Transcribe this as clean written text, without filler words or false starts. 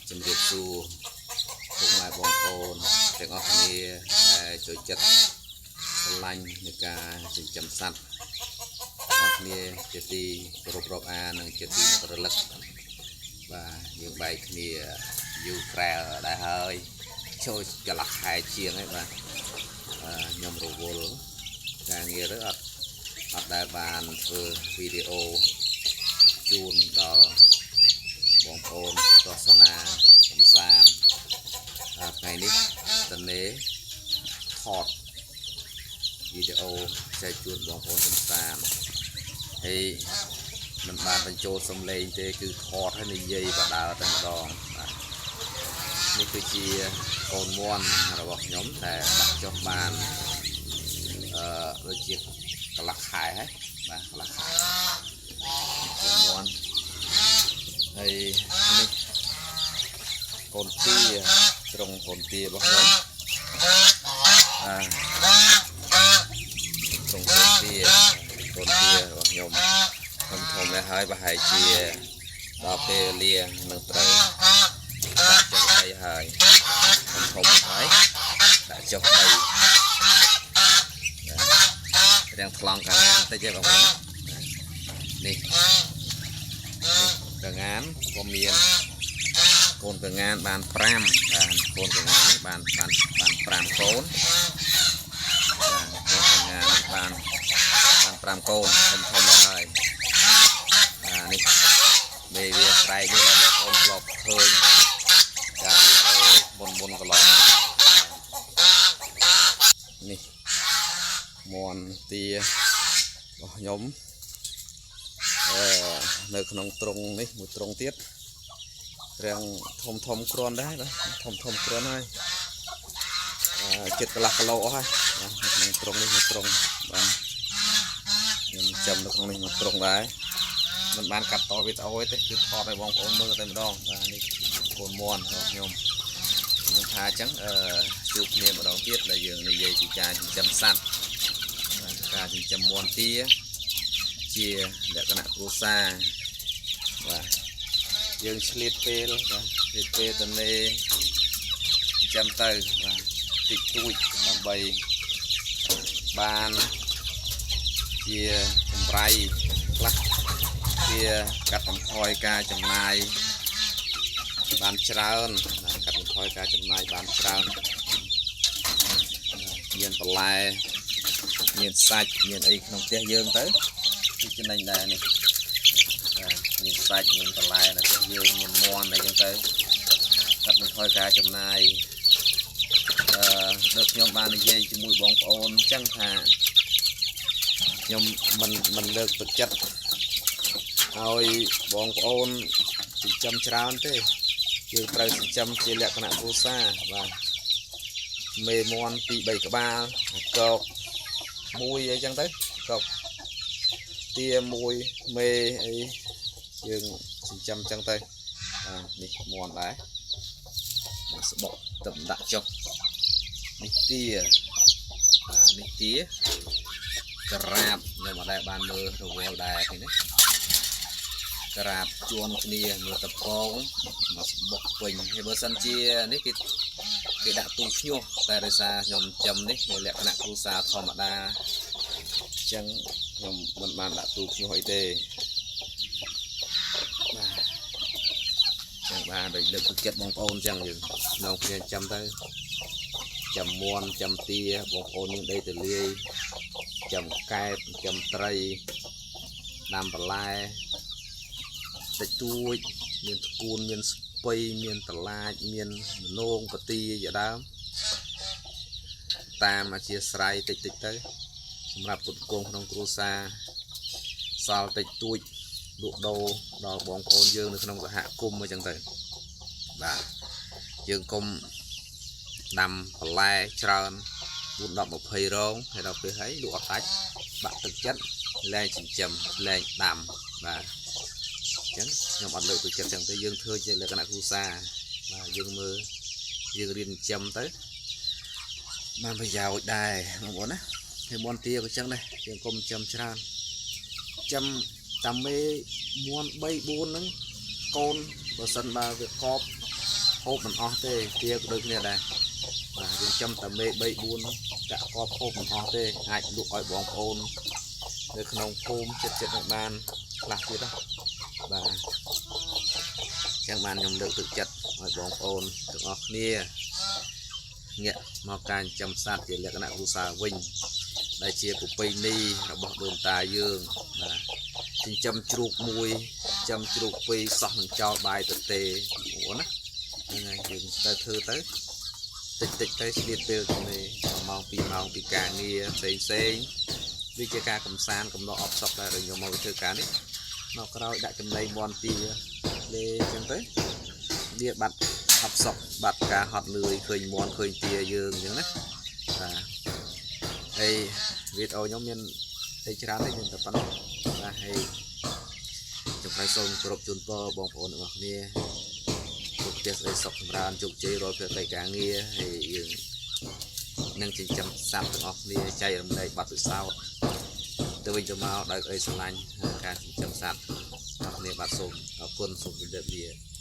ជំរាបសួរពុកម៉ែបងប្អូនទាំងអស់គ្នាដែលចូលចិត្តស្រឡាញ់នៃការចិញ្ចឹមសត្វទាំងអស់គ្នាជាទីគោរពរាប់អាននិងជាទីនឹករលឹកបាទយើងបែកគ្នាយូរក្រែលដែរហើយចូលកន្លះខែជាងហើយបាទខ្ញុំរវល់ការងារទៅអត់ដែលបានធ្វើវីដេអូជូនដល់បងប្អូនទស្សនាសំសានថ្ងៃនេះតនេថតវីដេអូចែកជូនបងប្អូនសំសានហើយមិនបានបញ្ចូលសំឡេងទេគឺថតឲ្យនិយាយបដើតែម្ដងបាទនេះគឺជាកូនមន់របស់ខ្ញុំដែលដាក់ចុះបានអឺដូចជាកន្លះខែហើយបាទកន្លះខែកូនមន់ហើយនេះកូនទាត្រង់កូនទារបស់ខ្ញុំបាទត្រង់កូនទាកូនទារបស់ខ្ញុំធំធំដែរហើយប្រហែលជាដល់ពេលវេលានឹងត្រូវដាក់ចុះដីហើយធំធំហើយដាក់ចុះដីរាងថ្លង់កាងានតិចទេបងប្អូនណានេះនេះកាងានក៏មានកូនកងានបាន5បាទកូនកងាននេះបានបានបាន5កូនបាទកូនកងាននេះបានបាន5កូនធំធំដែរហើយបាទនេះមេវាស្រែកនេះដែលបងប្អូនធ្លាប់ឃើញកាលវីដេអូមុនមុនកន្លងនេះមន់ទារបស់ខ្ញុំអឺនៅក្នុងទ្រុងនេះមួយទ្រុងទៀតរាងធំធំគ្រាន់ដែរបាទធំធំគ្រាន់ហើយអឺចិត្តកន្លះគីឡូអស់ហើយបាទនៅក្នុងទ្រុងនេះមួយទ្រុងបាទខ្ញុំចាំនៅក្នុងនេះមួយទ្រុងដែរមិនបានកាត់តវីដេអូទេគឺថតឲ្យបងប្អូនមើលតែម្ដងបាទនេះកូនមន់របស់ខ្ញុំខ្ញុំថាអញ្ចឹងអឺជួបគ្នាម្ដងទៀតដែលយើងនិយាយពីការចិញ្ចឹមសត្វបាទការចិញ្ចឹមមាន់ទាជាលក្ខណៈគ្រួសារបាទយើងឆ្លៀតពេលបាទឆ្លៀតពេលតនេចិញ្ចឹមទៅបាទតិចតួចដើម្បីបានជាកម្រៃខ្លះវាកាត់បន្ថយការចំណាយបានច្រើនបាទកាត់បន្ថយការចំណាយបានច្រើនមានបន្លែមានសាច់មានអីក្នុងផ្ទះយើងទៅគឺចំណេញដែរនេះបាទមានសាច់មានបន្លែនៅផ្ទះយើងមានមាន់អីចឹងទៅកាត់បន្ថយការចំណាយអឺដូចខ្ញុំបាននិយាយជាមួយបងប្អូនអញ្ចឹងថាខ្ញុំមិនលើកទឹកចិត្តឲ្យបងប្អូនចិញ្ចឹមច្រើនទេយើងត្រូវចិញ្ចឹមជាលក្ខណៈគ្រួសារបាទមេមន់2 3ក្បាលកកមួយអីចឹងទៅកកទាមួយមេអីយើងចិញ្ចឹមចឹងទៅបាទនេះមន់ដែរស្បុកទឹកដាក់ចុះនេះទាបាទនេះទាក្រាបខ្ញុំអត់ដែលបានមើលរវល់ដែរទេណាក្រាបជួនគ្នាមើលតពងមកស្បុកពេញហើយបើសិនជានេះគេគេដាក់ទូភ្ញាស់តែដោយសារខ្ញុំចំនេះនៅលក្ខណៈគ្រួសារធម្មតាអញ្ចឹងខ្ញុំមិនបានដាក់ទូភ្ញាស់អីទេបាទចឹងបាទដូចលើកទឹកចិត្តបងប្អូនអញ្ចឹងយើងក្នុងគ្នាចាំទៅចាំមន់ចាំទាបងប្អូនមានដីទលាយចាំកែបចាំត្រីដាំបន្លែតិចតួចមានត្គួនមានស្ពៃមានតឡាចមានមនោងពទាជាដើមតាមអធិស្រ័យតិចតិចទៅសម្រាប់ពុតគងក្នុងគ្រួសារសល់តិចតួចលក់ដូរដល់បងប្អូនយើងនៅក្នុងសហគមន៍អញ្ចឹងទៅបាទយើងកុំដាំបន្លែច្រើន4 10 20រងហើយដល់ពេលហើយលក់អត់ដាច់បាក់ទឹកចិត្តលែងចិញ្ចឹមលែងដាំបាទអញ្ចឹងខ្ញុំអត់លើកទឹកចិត្តចឹងទេយើងធ្វើជាលក្ខណៈគ្រួសារបាទយើងមើលយើងរៀនចិញ្ចឹមទៅបានប្រយោជន៍ដែរបងប្អូនណាហើយមន់ទាក៏ចឹងដែរយើងកុំចិញ្ចឹមច្រើនចាំតាមមេមន់3 4ហ្នឹងកូនបើសិនបើវាកប់ ហូបមិនអស់ទេទាក៏ដូចគ្នាដែរបាទយើងចំតែមេ3 4ចាក់កបហូបមិនអស់ទេអាចលក់ឲ្យបងប្អូននៅក្នុងភូមិចិត្តចិត្តនឹងបានខ្លះទៀតណាបាទចឹងបានខ្ញុំលើកទឹកចិត្តឲ្យបងប្អូនទាំងអស់គ្នាងាកមកការចិញ្ចឹមសត្វជាលក្ខណៈគ្រួសារវិញដែលជាប្រពៃណីរបស់ដូនតាយើងបាទចិញ្ចឹមជ្រូកមួយចិញ្ចឹមជ្រូកពីរសោះនឹងចោលបាយទៅទេអូណាហ្នឹងហើយយើងទៅធ្វើទៅតិចតិចទៅឆ្លៀតពេលទៅនេះ1ម៉ោង2ម៉ោងពីការងារផ្សេងផ្សេងវាជាការកំសាន្តកំដរអបសក់ដែរដែលខ្ញុំមកធ្វើការនេះមកក្រោយដាក់ចំណីមន់ទាលេអញ្ចឹងទៅវាបាត់អបសក់បាត់ការហត់នឿយឃើញមន់ឃើញទាយើងអញ្ចឹងណាបាទហើយវីដេអូខ្ញុំមានអីច្រើនទេមានតែប៉ុណ្ណោះបាទហើយខ្ញុំហើយសូមគោរពជូនពរបងប្អូនទាំងអស់គ្នាជួបផ្ទះស្ដីសុខចម្រើនជោគជ័យរាល់ភារកិច្ចការងារហើយយើងនឹងចិញ្ចឹមសត្វទាំងអស់គ្នាចែករំលែកបទពិសោធន៍ទៅវិញទៅមកដោយក្តីស្រឡាញ់ការចិញ្ចឹមសត្វទាំងអស់គ្នាបាទសូមអរគុណសូមជម្រាបលា។